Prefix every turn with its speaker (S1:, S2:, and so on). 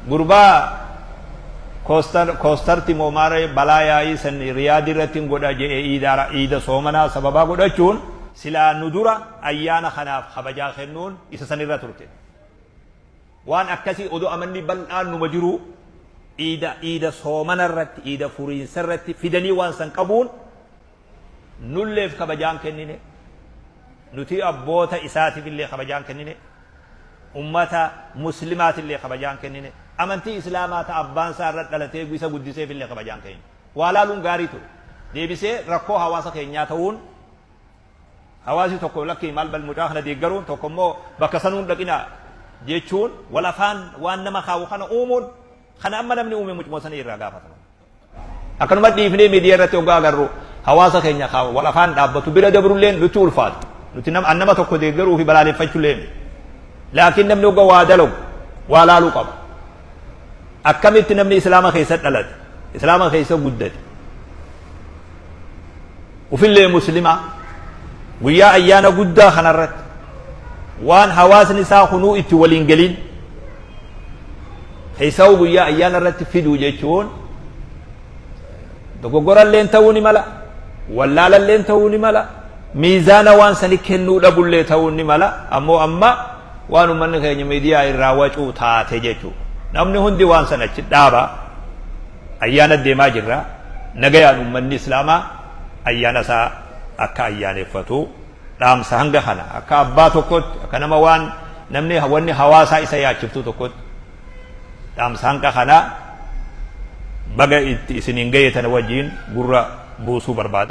S1: Gurbaa koostar koostarti moo maaree balaa yaa'ii san Riyaadi irratti hin godha je'e iida iida soomanaa sababaa godhachuun silaa nu dura ayyaana kanaaf kabajaa kennuun isa sanirra turte. Waan akkasii odoo amanni bal'aan numa jiruu iida iida soomana irratti iida furiinsa irratti fidanii waan san qabuun nulleef kabajaan kennine, nuti abboota isaatifillee kabajaan kennine, ummata muslimaatillee kabajaan kennine, amantii islaamaa ta abbaan isaa irra dhalatee isa guddiseefillee kabajaan kennine. Waa laaluun gaarii ture. Deebisee rakkoo hawaasa keenyaa ta'uun hawaasi tokko lakkii maal bal mucaa kana deeggaruun tokko immoo bakka sanuun dhaqinaa jechuun wal afaan waan nama kaawu kana uumuun kana amma namni uume mucuma sanii irraa gaafatama. Akkanuma dhiifnee miidiyaa irratti hoggaa agarru hawaasa keenya ka wal afaan dhaabbatu bira dabrulleen nutti ulfaata. Nuti nama an nama tokko deeggaruu fi balaaleffachullee miti. Laakiin namni hogga waa dalagu waa laaluu qaba. Akkamitti namni islaama keessa dhalate, islaama keessa guddate, ufillee muslimaa guyyaa ayyaana guddaa kanarratti waan hawaasni isaa kunuu itti waliin galin Keessaa'uu guyyaa ayyaana irratti fiduu jechuun dogoggoralleen ta'uu ni mala, wallaalalleen ta'uu ni mala, miizaana waan sani kennuu dhabullee ta'uu ni mala. Ammoo amma waan uummanni keenya miidiyaa irraa wacuu taate jechuudha. Namni hundi waan sana achi dhaaba. Ayyaana deemaa jirra. Nagayaan uummanni Islaamaa ayyaana isaa akka ayyaaneffatu dhaamsa hanga kana akka abbaa tokkotti, akka nama waan namni wanni hawaasaa isa yaachiftuu tokkotti dhaamsa hanga kana baga itti isiniin gahe tana wajjiin gurra buusuu barbaada.